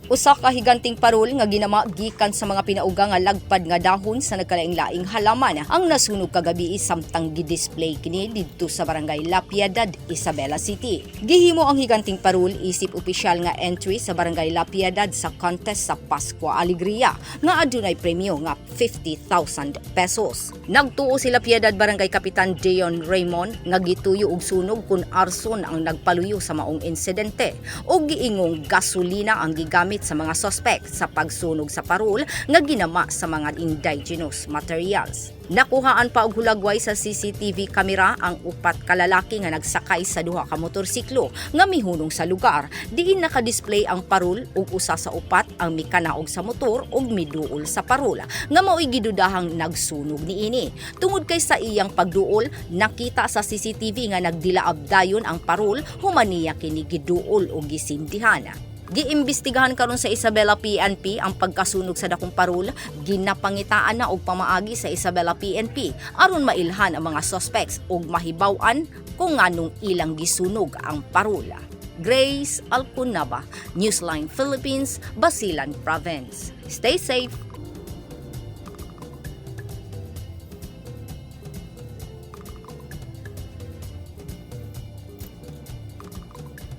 Usa ka higanting parol nga ginama gikan sa mga pinauga nga lagpad nga dahon sa nagkalaing-laing halaman ang nasunog kagabi samtang gidisplay kini didto sa Barangay La Piedad, Isabela City. Gihimo ang higanting parol isip opisyal nga entry sa Barangay La Piedad sa contest sa Pasko Alegria nga adunay premyo nga 50,000 pesos. Nagtuo si La Piedad Barangay Kapitan Dion Raymond nga gituyo og sunog kun arson ang nagpaluyo sa maong insidente ug giingong gasolina ang gigamit sa mga sospek sa pagsunog sa parol nga ginama sa mga indigenous materials. Nakuhaan pa og hulagway sa CCTV camera ang upat ka lalaki nga nagsakay sa duha ka motorsiklo nga mihunong sa lugar. Diin nakadisplay ang parol ug usa sa upat ang mikanaog sa motor ug miduol sa parol nga mao'y gidudahang nagsunog niini. Tungod kay sa iyang pagduol, nakita sa CCTV nga nagdilaab dayon ang parol human niya kini giduol o gisindihan. Giimbestigahan karon sa Isabela PNP ang pagkasunog sa dakong parol, ginapangitaan na og pamaagi sa Isabela PNP aron mailhan ang mga suspects ug mahibaw-an kung nganong ilang gisunog ang parol. Grace Alcunaba, Newsline Philippines, Basilan Province. Stay safe.